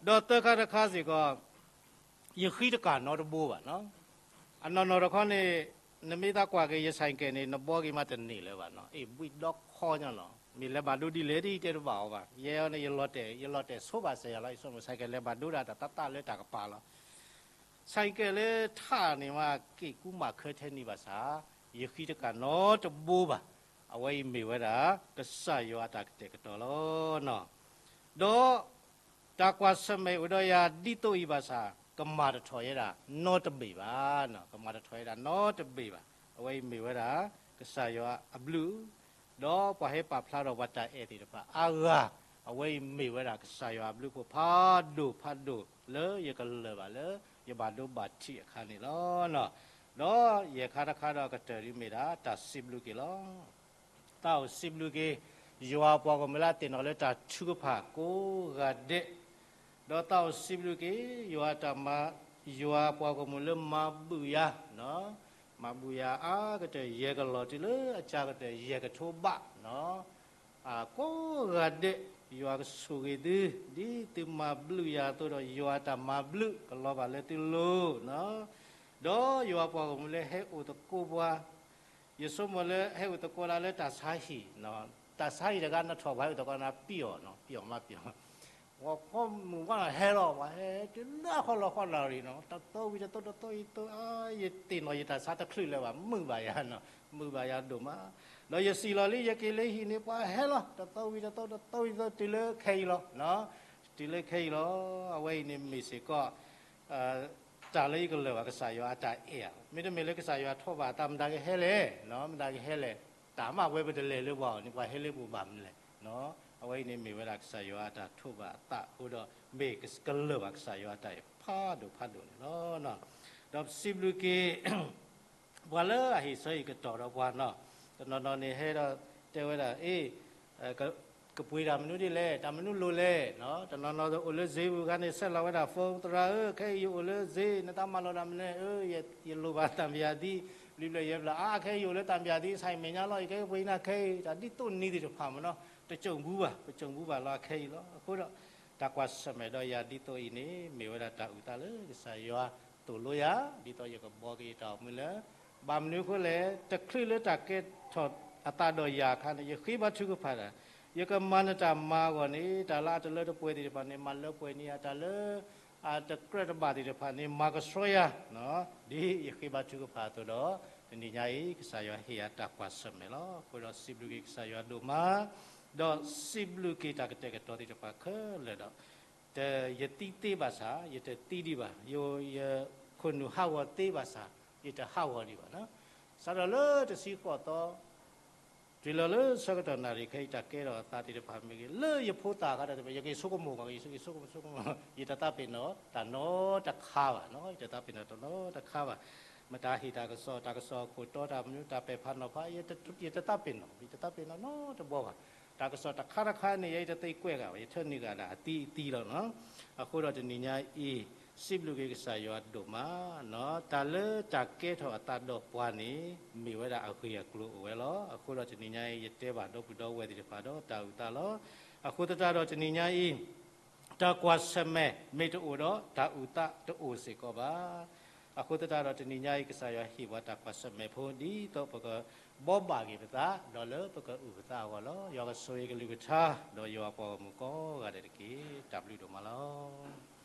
ၤ. ဒီးသၢခါတခါစ့ၢ်ကီး ယဃံတကးနီတဘိဘၣ်နီၤ. အနီၢ်နီၢ်တခီန့ၣ် နမ့ၢ်သးကွၢ်က့ၤယ ဆိုင်ကယ် န့ၣ် နဘှီက့ၤမးတန့ၢ်လၢၤဘၣ်နီၤ, အ့ၣ်ဘှံးဒီခီညါလီၤ. မ့ၢ်လဲၤဘၣ်ဒိဒ်လဲၣ်ဒ်တဲတဘၣ်အီၤဘၣ်, ယဲအံၤန့ၣ် ယလီၤတဲာ် ယလီၤတဲာ်ဆိဘၣ်စဲးယၤလီၤ, ယဆိကမိၣ် ဆိုင်ကယ် လဲၤဘၣ်ဒိဒၣ်တၢ်သးသးလၢတၢ်ကပၤလီၤ. ဆိုင်ကယ် လၢထးန့ၣ်မး က့ၣ်ကူမးခၢထဲန့ၣ်ဘၣ်ဆၣ် ယဃံတကးနီတဘိဘၣ်. အဝဲအံၤမ့ၢ်ဝဲဒၣ် ကစၢ်ယွၤအတၢ်ကတဲာ်ကတီၤလီၤနီၤ. ဒီး တၢ်ကွၢ်ဆၢၣ်မဲာ်အိၣ်ဒီးယၤဒ်သိးအံၤဘၣ်ဆၣ် ကမၤတထီၣ်ယဲဒၣ်နီတဘ့ၣ်ဘၣ်, ကမၤတထီၣ်ယဲဒၣ်နီတဘ့ၣ်ဘၣ်. အဝဲအံၤမ့ၢ်ဝဲဒၣ် ကစၢ်ယွၤအဘျုး ဒီးပှၤဟဲပာ်ဖျါထီၣ်ပှၤတၢ်အဲၣ်သ့ၣ်တဖၣ်အါဂၤ, အဝဲအံၤမ့ၢ်ဝဲဒၣ်ကစၢ်ယွၤအဘျုးအဖှိၣ်ဖးဒိၣ်ဖးဒိၣ်လၢယကလၢၤဘၣ်လၢ ယဘၣ်ဒိဘၣ်ထံးအခါန့ၣ်လီၤ. ဒီးယဲၢ်ခါတခါဒီးကတၢၢ်ဒ်မ့ၢ်ဒၣ် တၢ်စံးဘျုးက့ၤလီၤ. သးအိၣ်စံးဘျုးက့ၤ ယွၤပှၤဂီၢ်မုၢ်လၢအသ့ၣ်နီၣ်လၢတၢ်ထုကဖၣ်ကိးဂၤဒဲး, ဒီးသးအိၣ်စံးဘျုးက့ၤ ယွၤတၢ်မၤ ယွၤပှၤဂီၢ်မုၢ်လၢမၤဘုာ်ယၤ, မၤဘုာ်ယၤအါကတၢၢ်ယဲၢ်ကလီၢ်တုၤလၢအစှၤကတၢၢ်ယဲၢ်ကထိဘးနီၤ, ကိးဂၤဒဲး ယွၤကဆိၣ်ဂ့ၤသု, ဒ်သုမၤဘျုးယၤအသိးဒီး ယွၤတၢ်မၤဘျုးကလီၤဘၣ်လၢသုလိၤနီၤ, ဒီးယွၤပှၤဂီၢ်မုၢ်လၢဟဲအိၣ်သကိးပှၤ ယဆိကမိၣ်လၢဟဲအိၣ်သကိးလၢတၢ်ဆါဟံၣ်, တၢ်ဆါဟံၣ်တဂၤနထီၣ်ပှၤဟဲအိၣ်သကိးနၤပံအီၣ်နီၤ, ပံအီၣ်မးပံအီၣ်, ဂီၤခီမုၢ်ဝါနၤဟဲလီၤ ပှၤဟဲတုၤလၢဃီလီၤဃီနၣ်ရံၣ်နီၤ, တသိဝံၤတသိ တသိဝံၤတသိ, ယသ့ၣ်နီၣ်ယတၢ်ဆါတချုးလၢၤဘၣ်, မုာ်ဘၣ်ယၤနီၤ, မုာ်ဘၣ်ယၤဒိၣ်မး, ဒီးယစံၣ်လီၤလံ ယက့ၤလၢဟံၣ်န့ၣ် ပှၤဟဲလီၤ တသိဝံၤတသိ တသိဝံၤတသိ တုၤလၢခဲအံၤလီၤ, တုၤလၢခဲအံၤလီၤ. အဝဲအံၤန့ၣ်မ့ၢ်စ့ၢ်ကီး တၢ်လၢယကလၢၢ်ဘၣ်ကစၢ်ယွၤအတၢ်အဲၣ်, မ့တမ့ၢ်လၢကစၢ်ယွၤထိးဘၣ်အသး မတၤကဟဲလဲၣ်, မတၤကဟဲလဲၣ်, တၢ်မးဝဲပတလဲၤလၢပှၤအီၤန့ၣ် ပှၤဟဲလၢပှၤဘၣ်မနုၤလဲၣ်. အဝဲအံၤန့ၣ်မ့ၢ်ဝဲဒၣ်ကစၢ်ယွၤအတၢ်ထိးဘၣ်အသးအဃိဒီး မ့ၢ်ကလၢၢ်ဘၣ်ကစၢ်ယွၤအတၢ်အဲၣ်ဖးဒိၣ်ဖးဒိၣ်န့ၣ်လီၤ. ဒီးပစံးဘျုးက့ၤ ပှၤလၢအဟ့ၣ်ဆၢအံၤကတီၢ်ဒီးပှၤနီၤ, တနီၤနီၤန့ၣ်ဟဲဒီးတဲဝဲဒၣ် အ့ ကပှ့ၤတၢ်မနုၤဒ်လဲၣ်, တၢ်မနုၤလိၣ်လဲၣ်, တနီၤနီၤအိၣ်လၢစ့ပူၤခါန့ၣ် ဆဲးလီၤဝဲဒၣ် phone သရၣ်ဧၢ, ခဲအံၤယအိၣ်လၢစ့ နတၢ်မၤလီၤတၢ်မနုၤလဲၣ်, ယလိၣ်ဘၣ်တၢ်မံၤယၤသံ, ဘျီဘျီယဲဘျီ အါ ခဲအံၤယအိၣ်လၢတၢ်မံၤယၤသံ ဆၢ်မဲာ်ညါလီၤ, ယကပှ့ၤနၤခဲအံၤ, တၢ်ဒ်သိးနံၤသ့ၣ်တဖၣ်မ့ၢ်နီၤ, တစိၢ်ဘူးဘၣ်, ပစိၢ်ဘူးဘၣ်လီၤခဲအံၤလီၤ. အဃိဒီး တၢ်ကွၢ်ဆၢၣ်မဲာ်ဒီးယၤဒ်သိးအံၤန့ၣ် မ့ၢ်ဝဲဒၣ်တၢ်အုၣ်သးလၢကစၢ်ယွၤသိၣ်လိယၤ, ဒ်သိးယကဘှီက့ၤယတၢ်အိၣ်မူလၢ ဘၣ်မနုၤအဃိလဲၣ်, တချုးလၢတၢ်ကဲထီၣ်အသးဒီးယၤအခါန့ၣ် ယဃ့ဘါထုကဖၣ်တၢ်, ယကမၤနတၢ်မၤအဂီၢ်န့ၣ် တၢ်လၢအတလၢတပှဲၤသ့ၣ်တဖၣ်န့ၣ် မၤလၢပှဲၤန့ၢ်ယၤ, တၢ်လၢအတကြၢးတဘၣ်သ့ၣ်တဖၣ်န့ၣ် မၤကဆှီယၤ, ဒ်ယဃ့ဘါထုကဖၣ်အသိးဒီး တနံၤညါအံၤ ကစၢ်ယွၤဟ့ၣ်ယၤတၢ်ကွၢ်ဆၢၣ်မဲာ်လီၤ. အဃိဒီးစံးဘျုးက့ၤကစၢ်ယွၤဒိၣ်မး, ဒီးစံးဘျုးက့ၤတၢ်ကတဲာ်ကတီၤသ့ၣ်တဖၣ်ခဲလၢာ်ဒီး တ ယသံသ့ဘၣ်ဆၣ် ယတသံဒံးဘၣ်, ယ ယခိၣ်နူာ်ဟးဂီၤသ့ဘၣ်ဆၣ် ယတဟးဂီၤဒံးဘၣ်နီၤ. စးထီၣ်လၢတဆံဃိးသီ တုၤလီၤလၢဆၢကတီၢ်နၣ်ရံၣ်ခဲအံၤ တၢ်ကဲထီၣ်အသးသ့ၣ်တဖၣ်မ့ၢ်ဂ့ၤ လၢယဖိသၣ်အခါဒီး ယက့ၤဆိကမိၣ်ဂီၢ် ယဆိကမိၣ်ဆိကမိၣ်, ယတသးပ့ၤနီၣ်တၢ်နီတခါဘၣ်နီၤ, ယတသးပ့ၤနီၣ်တၢ်နီတခါဘၣ်. မတၤဟ့ၣ်တၢ်ကစီၣ်, တၢ်ကစီၣ်အခိၣ်တီ, တၢ်မနုၤ, တၢ်ပဲာ်ဖးနီၤဖး, ယတသးပ့ၤနီၣ်, ယတသးပ့ၤနီၣ်နီတဘျီဘၣ်. တၢ်ကစီၣ်တခါတခါန့ၣ် ယတသ့ကွဲးဂၤဘၣ်, ယထၢနုာ်ဂၤဒၣ်အသံအသံလီၤနီၤ. အဃိဒီးတနံၤညါအံၤ စံးဘျုးက့ၤကစၢ်ယွၤဒိၣ်မး, တၢ်လၢတၢ်ကဲထီၣ်အသးဒီးပှၤန့ၣ် မ့ၢ်ဝဲဒၣ်အဂ့ၢ်အကျိၤအိၣ်ဝဲလီၤ. အဃိဒီးတနံၤညါအံၤ ယတဲဘၣ်ဒီပုၢ်ဒီဝဲၢ်သ့ၣ်တဖၣ်ဒီးတၢ်အုၣ်သးလီၤ. အဃိသတးဒီးတနံၤညါအံၤ တၢ်ကွၢ်ဆၢၣ်မဲာ်မ့ၢ်တအိၣ်ဒီး တၢ်အုၣ်သးတအိၣ်စ့ၢ်ကီးဘၣ်. အဃိသတးဒီးတနံၤညါအံၤ ကစၢ်ယွၤဟ့ၣ်ပှၤတၢ်ကွၢ်ဆၢၣ်မဲာ်ဖိ ဒ်သိးပကဘှီဘၣ်က့ၤပသး ဒီးလၢပကအုၣ်ပသးအဂီၢ်လီၤ. ယွၤကဆိၣ်ဂ့ၤကလုၢ်ကထါ ဒီးယွၤပှၤဂီၢ်မုၢ်ကိးဂၤဒဲးတက့ၢ်. တၢ်ဘျုးဒိၣ်မးလီၤ.